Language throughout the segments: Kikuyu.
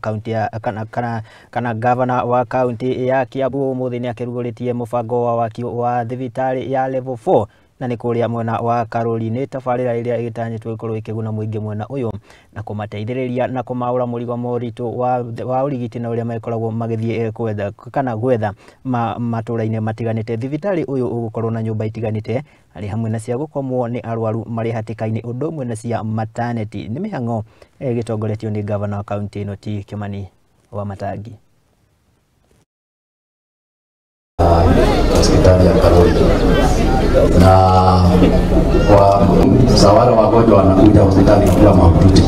Kaunti ya kana gavana wa kaunti ya Kiambu umuthi ni akiruguritie mubango wa waki wa thibitari ya level 4 na nĩ kũrĩa mwena wa Karuri. Nĩ tabarĩra ĩrĩa ĩgĩtanyĩtwo ĩkorwo ĩkĩguna mũingĩ mwena ũyũ na kũmateithĩrĩria na kũmaũra mũrigo mũritũ wa ũrigiti na ũrĩa makoragwo magĩthiĩ kwetha kana gwetha matũra-inĩ matiganĩte. Thibitarĩ ũyũ ũgũkorwo na nyũmba itiganĩte arĩ hamwe na cia gũkomwo nĩ arwaru marĩ hatĩka-inĩ ũndũ ũmwe na cia maternity. Nĩ mĩhang'o ĩgĩtongoretio nĩ gavana wa kaunti ĩno T Kimani Wamatangi. Hospitali ya Karuri na kwa wale wagonjwa wanakuja hospitali wakiwa mahututi,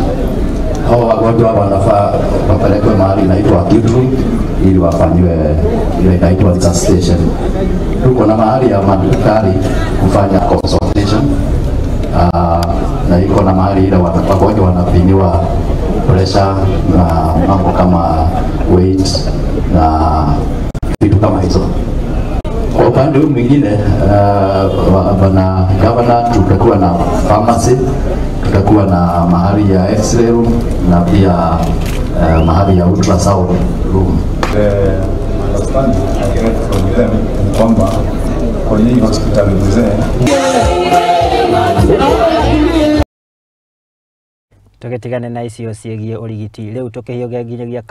hao wagonjwa wanafaa wapelekwe mahali inaitwa acute room ili wafanyiwe ile inaitwa resuscitation. Tuko na mahali ya madaktari kufanya consultation, na iko na mahali ile wagonjwa wanapimiwa pressure na mambo kama weight na vitu kama hizo. Kwa upande huu mwingine, bwana gavana, tutakuwa na pharmacy, tutakuwa na mahali ya x-ray room na pia mahali ya ultrasound room. The understanding I get from them ni kwamba kwenye hii hospitali mzee Tũgĩtigane na icio ciĩgiĩ ũrigiti rĩu tũkĩhiũge nginyagia